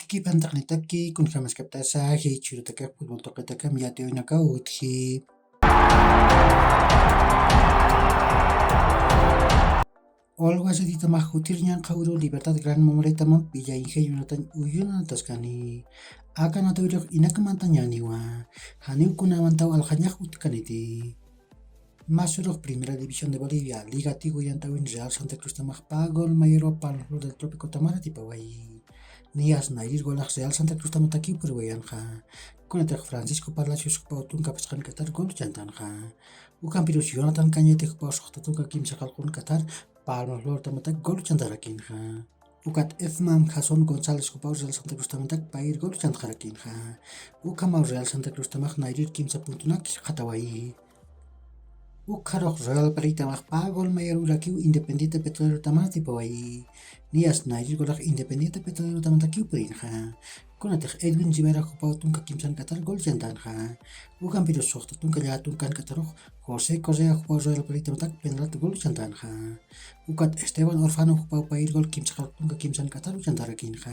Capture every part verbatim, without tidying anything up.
Kipantaqnitaki, kunjamaskaptasa jichhürutakax futbol tuqitakam yatiyunakaw utji. Olwasatitamax jutir ñanqha uru Libertad Gran Momoletamampi llañjay unatañ uyunanataskani. Aka natawirux inakamantañäniwa. Janiw kunamantaw aljañax utjkaniti. Masurux Primera División de Bolivia, Liga Tigo yant'awin Real Santa Cruztamax pä gol mayorwa Palma Flor del Trópicotamar atipawayi. Niyas nayrir golax Real Santa Cruztamatakiw puriwayanxa. Kunatix Francisco Palacios jupaw tunka phisqank'atar gol chantanxa. Ukampirus Jonathan Cañete jupaw suxta tunka kimsa qalqunk'atar Palma Flortamatak gol chantarakinxa. Ukat Efman Jason González jupaw Real Santa Cruztamatak payir gol chantxarakinxa. Ukhamaw Real Santa Cruztamax nayrir kimsa puntunak jikxatawayi. Ukharux Real Palaciotamax pä gol mayor urakiw Independiente Petrolerotamar atipawayi. Niyas nayrir golax Independiente Petrolerotamatakiw purinxa. Kunatix Edwin Rivera jupaw tunka kimsank'atar gol chantanxa. Ukampirus suxta tunka llätunkank'atarux José Correa jupaw Real Palaciotamatak penalti gol chantanxa. Ukat Esteban Orfano jupaw payir gol kimsa qalq'unka kimsank'atar chantarakinxa.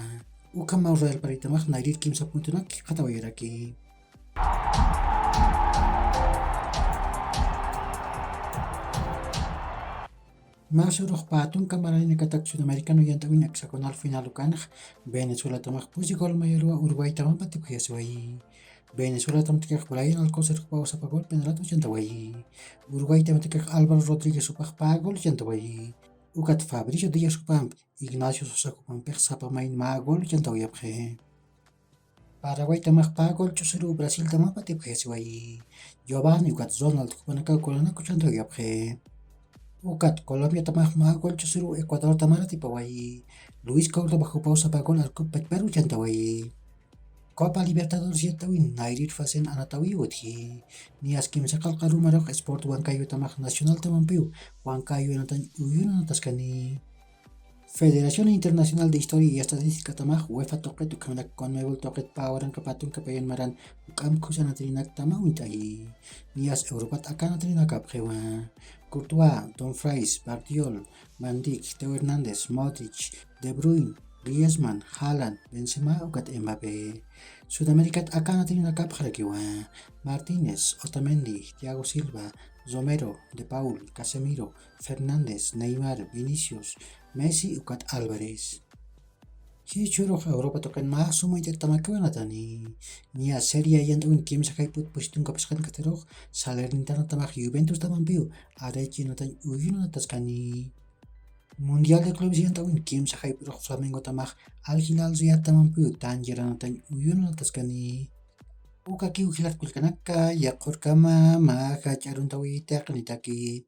Ukhamaw Real Palaciotamax nayrir kimsa puntunak jikxatawayaraki. Masurux pä tunka mararinakatak Sudamericano yant'awin hexagonal final ukanx Venezuelatamax pusi gol mayorwa Uruguaytamampi atipjayasiwayi. Venezuelatamatakiq Brian Alcocer jupaw sapa gol penalti chantawayi. Uruguaytamatakiq Álvaro Rodríguez jupax pä gol chantawayi. Ukat Fabricio Díaz jupampi Ignacio Sosa jupampix sapa mayn mä gol chantawayapxi. Paraguaytamax pä gol ch'usiruw Brasiltamampi atipjayasiwayi. Giovanni ukat Ronald jupanakaw golanaku chantawayapxi. Ukat Colombiatamax mä gol ch'usiruw Ecuadortamar atipawayi. Luis Córdoba jupaw sapa gol arkup pachparuw chantawayi. Copa Libertadores yant'awin nayrir fasen anatawiw utji. Niyas kimsa qalq'arumarux Sport Huancayotamax Nacionaltamampiw Huancayo anatañ uyunanataskani. Federación Internacional de Historia y Estadísticatamax UEFA tuqit ukhamanak Conmebol tuqit pä waranqa pä tunka payan maran juk'amp khus anatayrinaktam uñt'ayi. Niyas Europat aka anatayrinakapxiwa. Courtois, Dumfries, Gvardiol, Van Dijk, Theo Hernández, Modric, De Bruyne, Griezmann, Haaland, Benzema ukat Mbappé. Sudamericat aka anatayrinakapxarakiwa. Martínez, Otamendi, Thiago Silva, Romero, De Paul, Casemiro, Fernández, Neymar, Vinicius, Messi ukat Álvarez. Jichhürux Europa tuqin mä suma uñt'atamakiw anatani. Niya Serie A yant'awin kimsa jayp'ut pusi tunka phisqankatarux Salernitana tamax Juventus tamampiw Arechino anatañ uyunanataskani. Mundial de Clubes yant'awin kimsa jayp'urux Flamengo tamax Al Hilal Riyad tamampiw Tangier anatañ uyunanataskani. Ukakiw jilat kullkanaka, yaqhurkama mä jach'a aruntawi taqinitaki.